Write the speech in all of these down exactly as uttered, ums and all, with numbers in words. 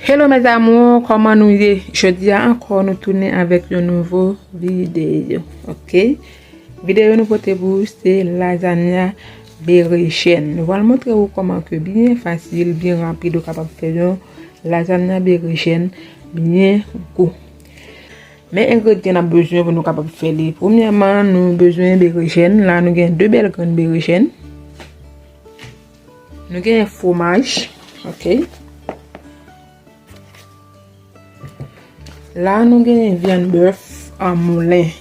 Hello mes amours, kòman nou ye? Jodi a ankò nou tounen avèk yon nouvo videyo, ok? Videyo nou pote pou ou se lazanya berejèn. Nou pral montre ou kòman ke byen fasil, byen rapid ou kapab fè yon lazanya berejèn byen gou. Men engredyan n ap bezwen pou nou kapab fè li. Premyèman, nou bezwen berejèn. La nou gen de bèl grenn berejèn. Nou gen fwomaj, ok. La nou gen vyann bèf an moulen.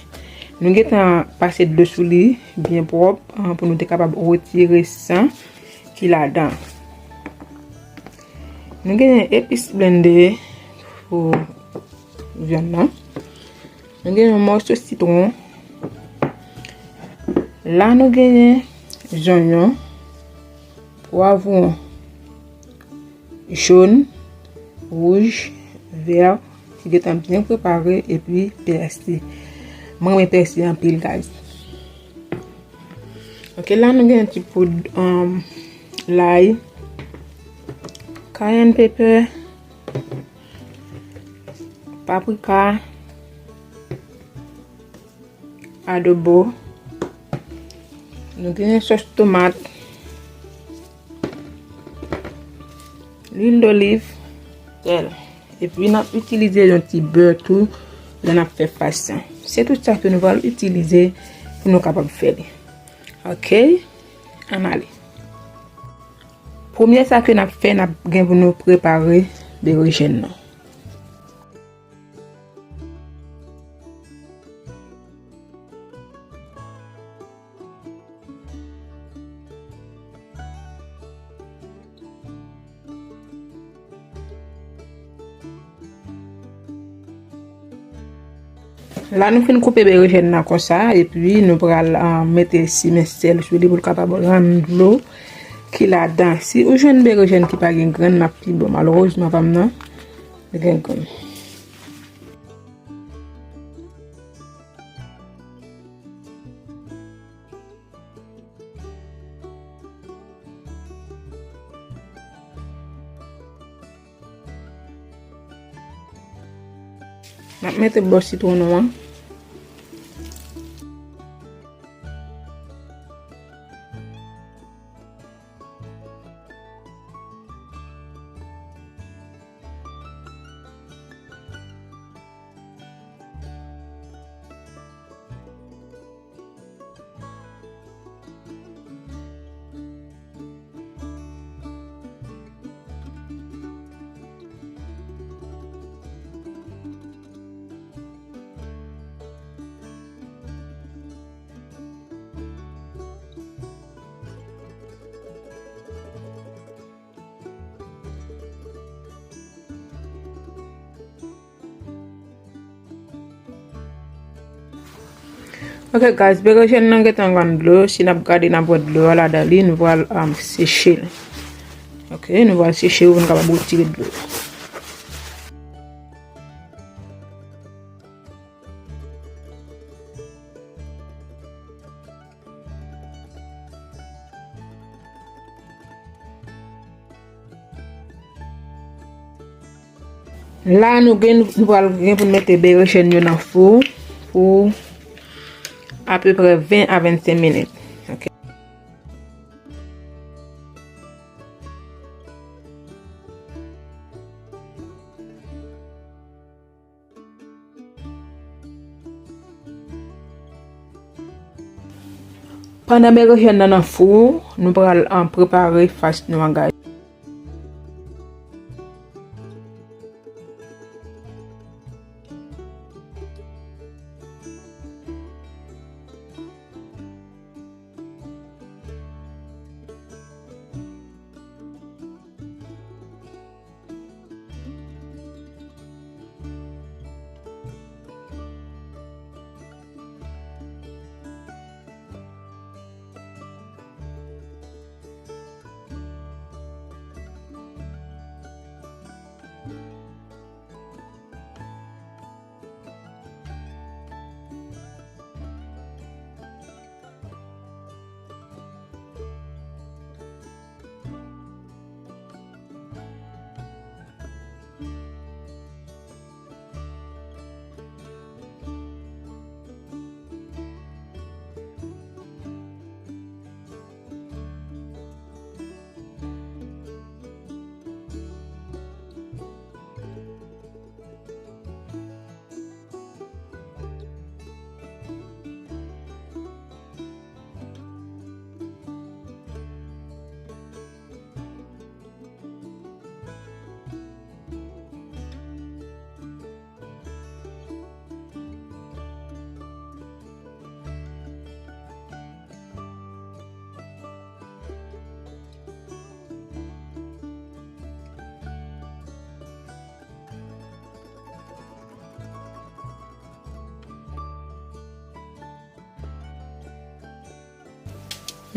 Nou gentan pase dlo sou li byen pwòp, an, pou nou te kapab retire san ki ladan. Nou gen epis blende pou vyann nan. Nou gen yon mòso sitwon. La nou genyen zonyon, pwavwon jòn, wouj, vè, ki gentan byen prepare, epi pèsi. Mwen renmen pèsi anpil, guys. Ok, la nou gen yon ti poud, um, lay, cayenne pepper, paprika, adobo. Nou genyen sòs tomat, lwil doliv, sèl. Epi n ap itilize yon ti bè tou lè n ap fè fas lan. Se tout sa ke nou pral itilize pou nou kapab fè li. Ok, ann ale. Premye sa ke n ap fè, n ap gen pou nou prepare berejèn nan. La nou fin koupe berejèn nan konsa, epi nou pral, ah, mete simen sèl sou li pou l kapab rann dlo ki ladan. Si ou jwenn berejèn ki pa gen grenn, l ap pi bon. Malerezman, pa m nan, li gen grenn. N ap mete bò sitwon nou an. Ok, guys, berejèn nan gentan rann dlo. Si n ap gade, n ap wè dlo a ladan li, nou pral, um, seche l. Ok, nou pral seche l pou nou kapab retire dlo. La nou gen, nou pral gen pou n mete berejèn yo nan fou pou apeprè ven a vennsenk minit. Ok. Pandan berejèn nan nan fou, nou pral, ah, prepare fas nou an, guys.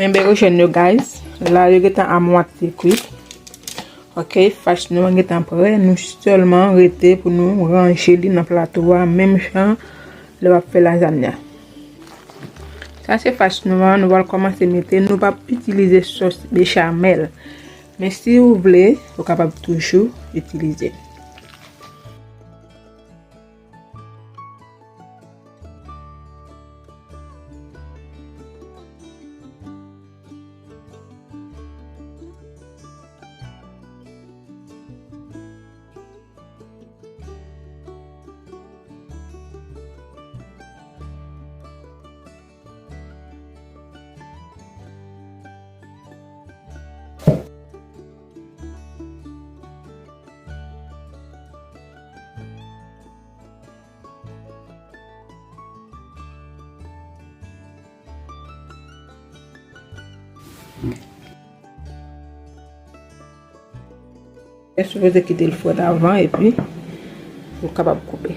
Men berejèn yo, guys, la yo gentan a mwatye kwit. Ok, fach nou an gentan prè. Nou sèlman rete pou nou ranje li nan plato a, menm jan lè w ap fè lazanya. Sa se fach nou an, nou pral kòmanse mete. Nou p ap itilize sòs bechamèl. Men si w vle, ou kapab toujou itilize. Ou sipoze kite l fwèt avan epi ou kapab koupe.